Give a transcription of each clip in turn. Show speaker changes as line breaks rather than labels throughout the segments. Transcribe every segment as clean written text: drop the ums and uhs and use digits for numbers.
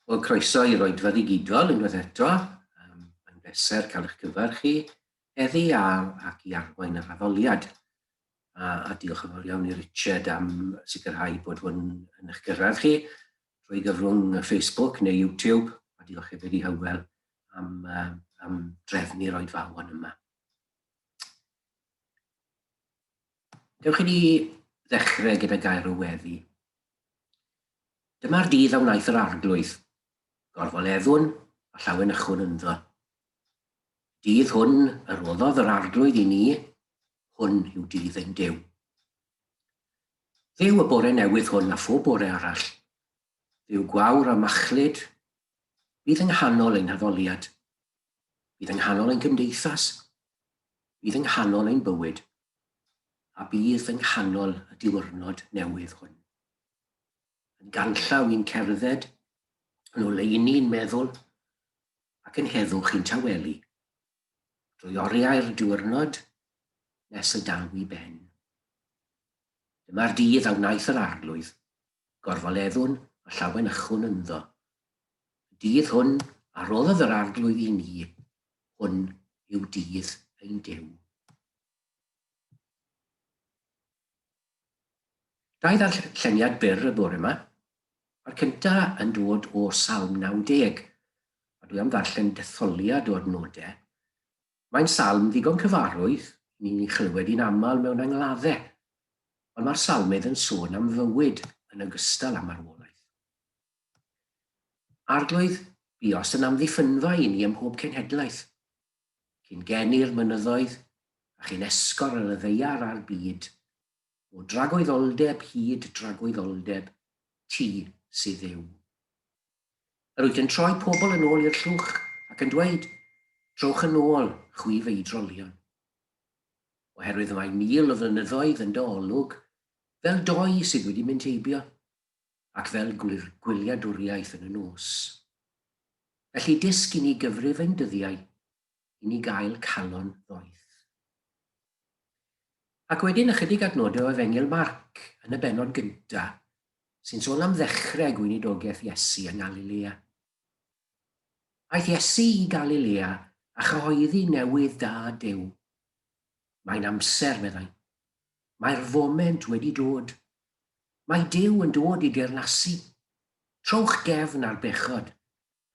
Wel, croeso i'r oedfa ddigidol unwaith eto. Um, mae'n bleser cael eich cyfarch chi heddi a, ac i arwain yr addoliad. A, a diolch yn fawr iawn i Richard am sicrhau bod hwn yn eich gyrraedd chi drwy gyfrwng Facebook neu YouTube. A diolch hefyd i Hywel am, um, am drefnu'r oedfaon yma. Dewch i ni ddechrau gyda gair o weddi. Dyma'r dydd a wnaeth yr Arglwydd, gorfoleddwn a llawenychwn ynddo. Dydd hwn y rhoddodd yr Arglwydd i ni, hwn yw dydd ein Duw. Dduw y bore newydd hwn a phob bore arall, Dduw gwawr a machlud, bydd yng nghanol ein haddoliad, bydd yng nghanol ein cymdeithas, bydd yng nghanol ein bywyd, a bydd yng nghanol y diwrnod newydd hwn. Yn ganllaw i'n cerdded, yn oleuni i'n meddwl, ac yn heddwch i'n tawelu, drwy oriau'r diwrnod nes y daw i ben. Dyma'r dydd a wnaeth yr Arglwydd, gorfoleddwn a llawenychwn ynddo. Y dydd hwn a roddodd yr Arglwydd i ni, hwn yw dydd ein Duw. Dau ddarlleniad byr y bore yma. Mae'r cynta yn dod o Salm 90, a dwi am ddarllen detholiad o adnodau. Mae'n salm ddigon cyfarwydd, ni'n ei chlywed hi'n aml mewn angladdau, ond mae'r salmydd yn sôn am fywyd yn ogystal â marwolaeth. Arglwydd, buost yn amddiffynfa i ni ym mhob cenhedlaeth. Cyn geni'r mynyddoedd, a chyn esgor ar y ddaear a'r byd, O dragwyddoldeb hyd dragwyddoldeb, ti sydd Dduw. Yr wyt yn troi pobl yn ôl i'r llwch, ac yn dweud, Trowch yn ôl, chwi feidrolion. Oherwydd mae 1,000 o flynyddoedd yn dy olwg, fel doi sydd wedi mynd heibio, ac fel gwyliadwriaeth yn y nos. Felly dysg i ni gyfrif ein dyddiau, i ni gael calon ddoeth. Ac wedyn ychydig adnodau o Efengyl Marc yn y bennod gyntaf, sy'n sôn am ddechrau gweinidogaeth Iesu yng Ngalilea. Aeth Iesu i Galilea a chyhoeddi newydd da Duw. Mae'n amser, meddai. Mae'r foment wedi dod. Mae Duw yn dod i deyrnasu. Trowch gefn ar bechod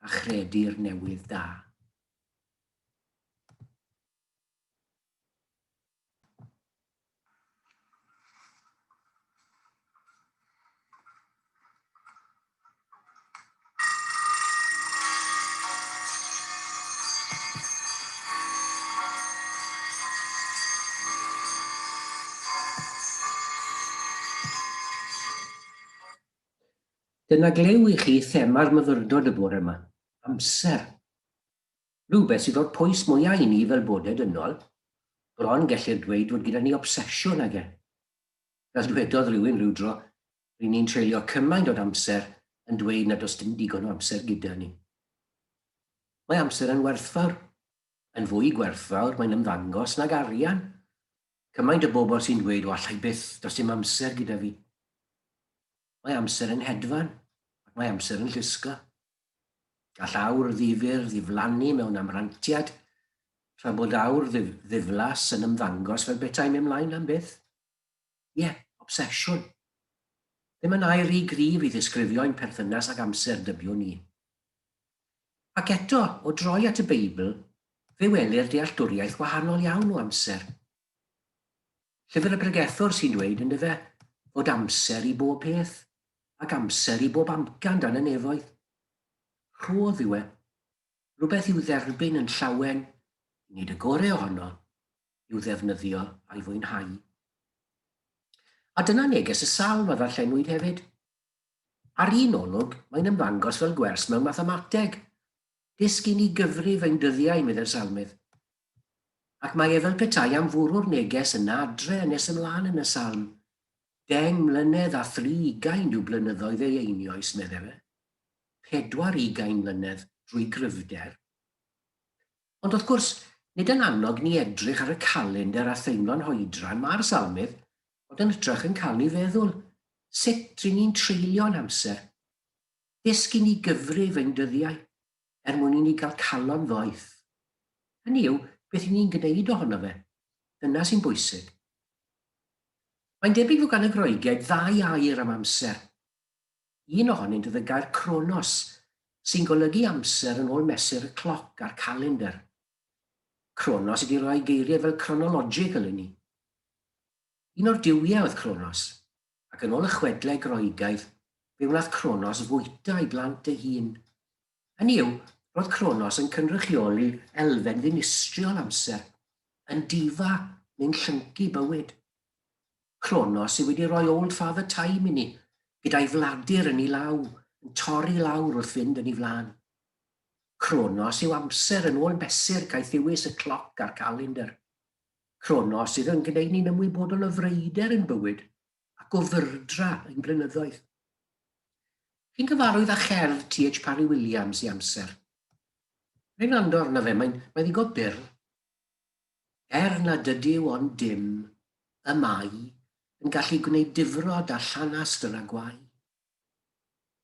a chredu'r newydd da. Dyna glyw i chi thema'r myfyrdod y bore yma, amser. Rhywbeth sydd o'r pwys mwya' i ni fel bodau dynol, bron gellir dweud fod gyda ni obsesiwn ag e. Fel dwedodd rhywun rhywdro, ry'n ni'n treulio cymaint o'n amser yn dweud nad oes dim digon o amser gyda ni. Mae amser yn werthfawr. Yn fwy gwerthfawr, mae'n ymddangos, nag arian. Cymaint o bobl sy'n dweud, o allai byth, does dim amser gyda fi. Mae amser yn hedfan, ac mae amser yn llusgo. Gall awr ddifyr ddiflannu mewn amrantiad, tra bod awr ddiflas yn ymddangos fel petai'n mynd mlaen am byth. Ie, obsesiwn. Ddim yn air rhy gryf i ddisgrifio ein perthynas ag amser, dybiwn i. Ac eto, o droi at y Beibl, fe welir dealltwriaeth wahanol iawn o amser. Llyfr y Pregethwr sy'n dweud, yndyfe, fod amser i bob peth, ac amser i bob amcan dan y nefoedd. Rhodd yw e, rhywbeth i'w dderbyn yn llawen, i wneud y gore ohono, i'w ddefnyddio a'i fwynhau. A dyna neges y salm a ddarllenwyd hefyd. Ar un olwg, mae'n ymddangos fel gwers mewn mathemateg. Dysg i ni gyfrif ein dyddiau, meddai'r salmydd. Ac mae e fel petai am fwrw'r neges yna adre yn nes ymlaen yn y salm. Deng mlynedd a thri ugain yw blynyddoedd ei einioes, medde fe. 40 mlynedd drwy gryfder. Ond wrth gwrs, nid yn annog ni edrych ar y calendr a theimlo'n hoedran mae'r salmydd, ond yn hytrach yn cael ni feddwl, sut ry'n ni'n treulio'n amser? Dysg i ni gyfrif ein dyddiau, er mwyn i ni gael calon ddoeth. Hynny yw, beth i ni'n gwneud ohono fe. Dyna sy'n bwysig. Mae'n debyg fod gan y Groegiaid ddau air am amser. Un ohonynt oedd y gair kronos, sy'n golygu amser yn ôl mesur y cloc a'r calendr. Kronos ydi rhoi geiriau fel chronological i ni. Un o'r duwiau oedd Kronos, ac yn ôl y chwedlau Groegaidd, fe wnaeth Kronos fwyta ei blant ei hun. Hynny yw, roedd Kronos yn cynrychioli elfen ddinistriol amser, yn difa neu'n llyncu bywyd. Kronos sydd wedi rhoi Old Father Time i ni, gyda'i fladur yn ei law, yn torri lawr wrth fynd yn ei flaen. Kronos yw amser yn ôl mesur caethiwus y cloc a'r calendr. Kronos sydd yn gwneud ni'n ymwybodol o freuder ein bywyd ac o fyrdra ein blynyddoedd. Chi'n gyfarwydd â cherdd TH Parry Williams i amser? Rhaid wrando arno fe, mae'n mae ddigon byr. Er nad ydyw ond dim, y mae yn gallu gwneud difrod a llanastr a gwae.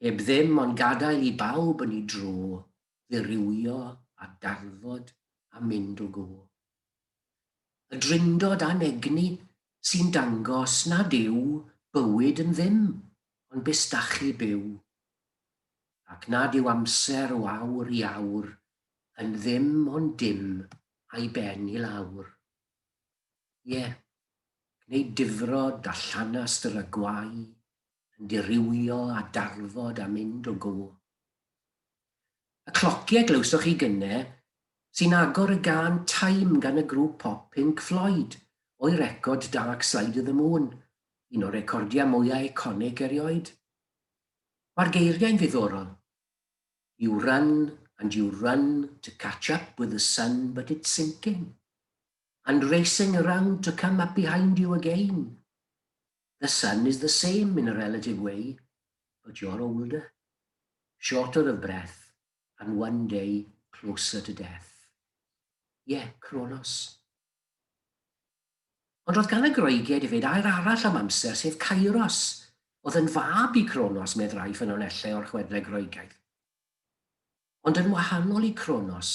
Heb ddim ond gadael i bawb yn ei dro ddirywio a darfod a mynd o go. Y drindod anegni sy'n dangos nad yw bywyd yn ddim ond bustachu byw, ac nad yw amser o awr i awr yn ddim ond dim a'i ben i lawr. Ie, gwneud difrod a llanastr a gwae, yn dirywio a darfod a mynd o go. Y clociau glywsoch chi gynne sy'n agor y gân Time gan y grŵp pop Pink Floyd o'i record Dark Side of the Moon, un o'r recordiau mwyaf eiconig erioed. Mae'r geiriau'n ddiddorol. You run and you run to catch up with the sun but it's sinking, and racing around to come up behind you again. The sun is the same in a relative way, but you're older, shorter of breath, and one day closer to death. Ie, yeah, Kronos. Ond roedd gan y Groegiaid hefyd air arall am amser, sef Kairos, oedd yn fab i Kronos, medd rai ffynonellau o'r chwedlau Groegaidd. Ond yn wahanol i Kronos,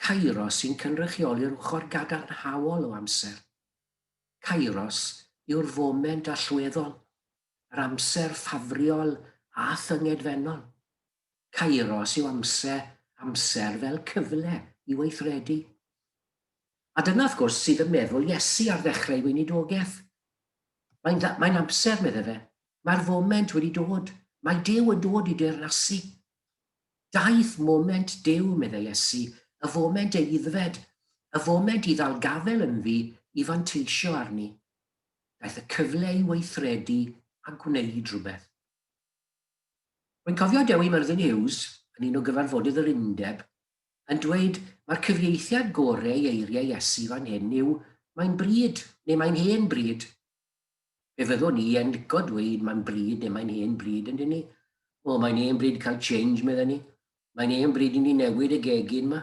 Kairos sy'n cynrychioli'r ochr gadarnhaol o amser. Kairos yw'r foment allweddol, yr amser ffafriol a thyngedfennol. Kairos yw amser, amser fel cyfle i weithredu. A dyna, wrth gwrs, sydd ym meddwl Iesu ar ddechrau ei weinidogaeth. Mae'n, mae'n amser, medde fe. Mae'r foment wedi dod. Mae Duw yn dod i deyrnasu. Daeth moment Duw, meddai Iesu, y foment eiddfed, y foment i ddal gafael ynddi, i fanteisio arni. Daeth y cyfle i weithredu a gwneud rhywbeth. Rwy'n cofio Dewi Myrddin Hughes, yn un o gyfarfodydd yr Undeb, yn dweud mae'r cyfieithiad gore i eiriau Iesu fan hyn yw 'mae'n bryd' neu 'mae'n hen bryd'. Fe fyddwn i yn lico dweud mae'n bryd neu mae'n hen bryd, yndyn ni? O, mae'n hen bryd cael change, medden ni. Mae'n hen bryd i ni newid y gegin ma.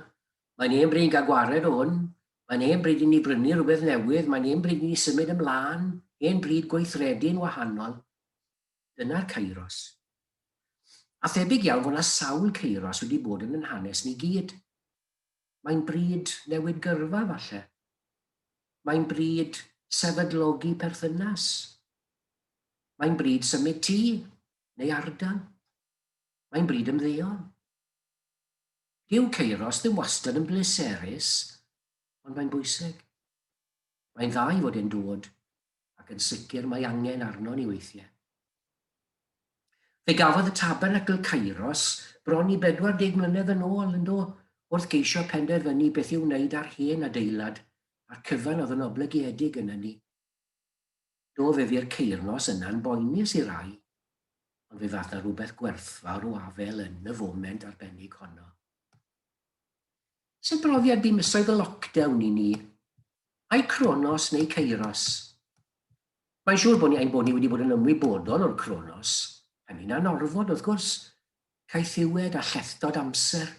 Mae'n hen bryd i gael gwared o hwn. Mae'n hen bryd i ni brynu rhywbeth newydd. Mae'n hen bryd i ni symud ymlaen. Hen bryd gweithredu'n wahanol. Dyna'r Kairos. A thebyg iawn fod 'na sawl Kairos wedi bod yn yn hanes ni gyd. Mae'n bryd newid gyrfa, falle. Mae'n bryd sefydlogi perthynas. Mae'n bryd symud tŷ neu ardal. Mae'n bryd ymddeol. Dyw Kairos ddim wastad yn bleserus, ond mae'n bwysig. Mae'n dda i fod e'n dod ac yn sicr mae angen arno ni weithiau. Fe gafodd y Tabernacl Kairos bron i 40 mlynedd yn ôl, yn do, wrth geisio penderfynu beth i'w wneud â'r hen adeilad a'r cyfan oedd yn oblygiedig yn hynny. Do, fe fu'r ceirnos yna'n boenus i rai, ond fe ddaeth 'na rywbeth gwerthfawr o afael yn y foment arbennig honno. Sut brofiad bu misoedd y lockdown i ni? Ai Kronos neu Kairos? Mae'n siŵr bod ni, ein bod ni wedi bod yn ymwybodol o'r Kronos, hynny'n anorfod wrth gwrs, caethiwed a llethdod amser,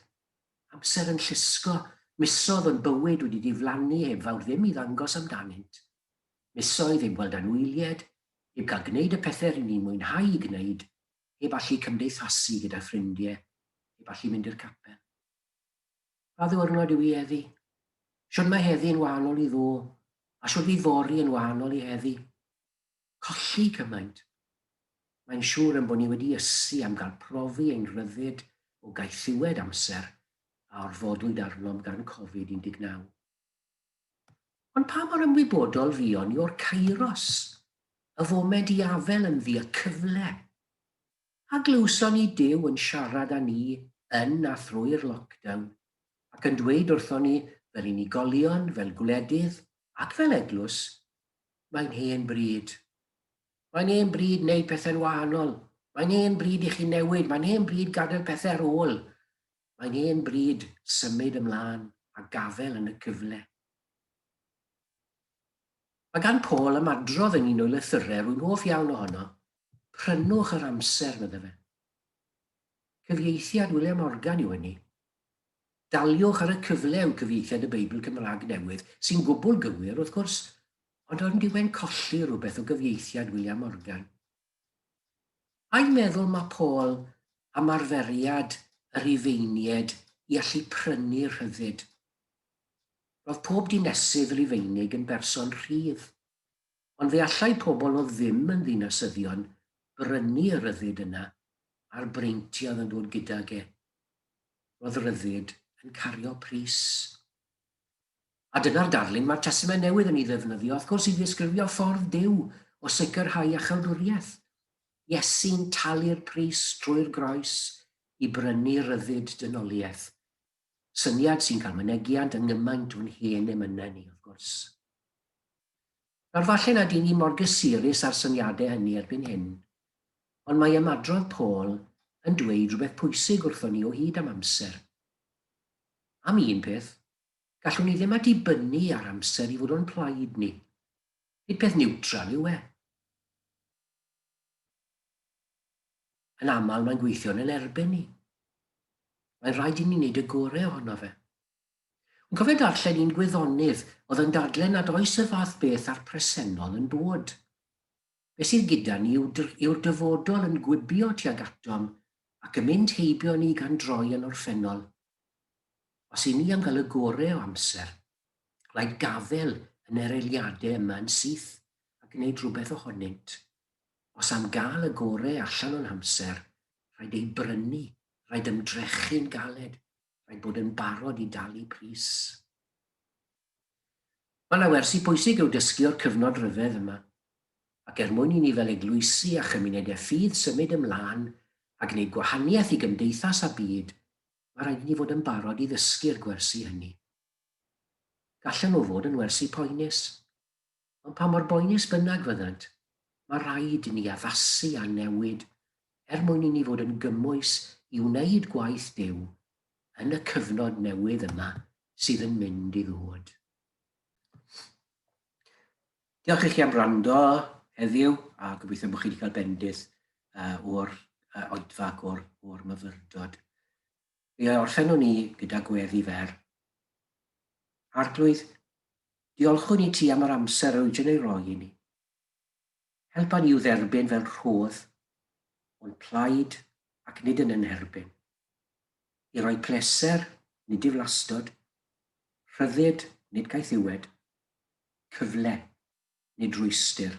amser yn llusgo, misoedd o'n bywyd wedi diflannu heb fawr ddim i ddangos amdanynt, misoedd heb weld anwylied, heb gael gwneud y pethau ry'n ni'n mwynhau gwneud. Heb allu cymdeithasu gyda ffrindiau, heb allu mynd i'r capel. Pa ddiwrnod yw hi heddi? Shwd mae heddi yn wahanol i ddo? A shwd fydd fory yn wahanol i heddi? Colli cymaint. Mae'n siŵr ein bod ni wedi ysu am gael profi ein rhyddid o gaethiwed amser a orfodwyd arnom gan Covid 19. Ond pa mor ymwybodol fuon ni o'r kairos, y foment i afael ynddi, y cyfle? A glywson ni Duw yn siarad â ni yn a thrwy'r lockdown, ac yn dweud wrthon ni fel unigolion, fel gwledydd, ac fel eglwys, mae'n hen bryd. Mae'n hen bryd wneud pethau'n wahanol. Mae'n hen bryd i chi newid. Mae'n hen bryd gadael pethau ar ôl. Mae'n hen bryd symud ymlaen a gafael yn y cyfle. Mae gan Paul ymadrodd yn un o'i lythyrau, rwy'n hoff iawn ohono, Prynwch yr amser, medde fe. Cyfieithiad William Morgan yw hynny. Daliwch ar y cyfle yw cyfieithiad y Beibl Cymraeg Newydd, sy'n gwbl gywir, wrth gwrs, ond on'd yw e'n colli rhywbeth o gyfieithiad William Morgan? Ai meddwl mae Paul am arferiad y Rhufeiniaid i allu prynu rhyddid? Roedd pob dinesydd Rufeinig yn berson rhydd, ond fe allai pobl oedd ddim yn ddinasyddion brynu y rhyddid yna a'r breintiau oedd yn dod gydag e. Roedd rhyddid yn cario pris. A dyna'r darlun mae'r Testament Newydd yn ei ddefnyddio, wrth gwrs, i ddisgrifio ffordd Duw o sicrhau iachawdwriaeth. Iesu'n talu'r pris trwy'r groes i brynu rhyddid dynoliaeth. Syniad sy'n cael mynegiant yng ngymaint o'n hen emynau ni, wrth gwrs. Nawr falle nad y'n ni mor gysurus â'r syniadau hynny erbyn hyn, ond mae ymadrodd Paul yn dweud rhywbeth pwysig wrthon ni o hyd am amser. Am un peth, gallwn ni ddim a dibynnu ar amser i fod o'n plaid ni. Nid peth niwtral yw e. Yn aml mae'n gweithio yn yn erbyn ni. Mae'n rhaid i ni wneud y gorau ohono fe. Yn cofio darllen un gwyddonydd oedd yn dadle nad oes y fath beth â'r presennol yn bod. Be sydd gyda ni yw'r dyfodol yn gwibio tuag atom ac yn mynd heibio ni gan droi yn orffennol. Os i ni am gael y gore o amser, rhaid gafael yn yr eiliadau yma yn syth a gwneud rhywbeth ohonynt. Os am gael y gore allan o'n hamser, rhaid ei brynu, rhaid ymdrechu'n galed, rhaid bod yn barod i dalu pris. Mae yna wersi pwysig i'w dysgu o'r cyfnod rhyfedd yma, ac er mwyn i ni fel eglwysi a chymunedau ffydd symud ymlaen a gwneud gwahaniaeth i gymdeithas a byd, mae rhaid i ni fod yn barod i ddysgu'r gwersi hynny. Gallen nhw fod yn wersi poenus, ond pa mor boenus bynnag fyddant, mae rhaid i ni addasu a newid er mwyn i ni fod yn gymwys i wneud gwaith Duw yn y cyfnod newydd yma sydd yn mynd i ddod. Diolch i chi am wrando heddiw a gobeithio bod chi wedi cael bendith uh, o'r uh, oedfa ac o'r, or myfyrdod. Fe orffennwn ni gyda gweddi fer. Arglwydd, diolchwn i ti am yr amser yr wyt yn ei roi i ni. Helpa ni i'w dderbyn fel rhodd o'n plaid ac nid yn yn herbyn. I roi pleser, nid diflastod, rhyddid, nid caethiwed, cyfle, nid rwystr,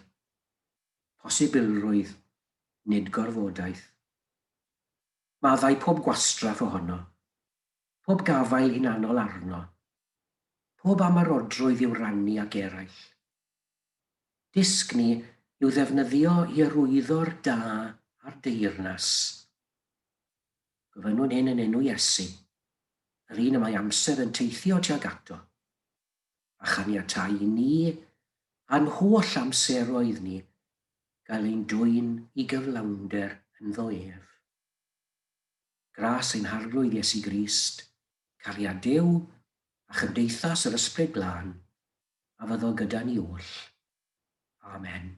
posibilrwydd, nid gorfodaeth. Maddau pob gwastraff ohono, pob gafael hunanol arno, pob amharodrwydd i'w rannu ag eraill. Dysg ni i'w ddefnyddio i arwyddo'r da a'r deyrnas. Gofynnwn hyn yn enw Iesu, yr un y mae amser yn teithio tuag ato, a chaniatáu i ni a'n holl amseroedd ni gael ein dwyn i gyflawnder ynddo ef. Gras ein Harglwydd Iesu Grist, cariad Duw, a chymdeithas yr Ysbryd Glân, a fyddo gyda ni oll. Amen.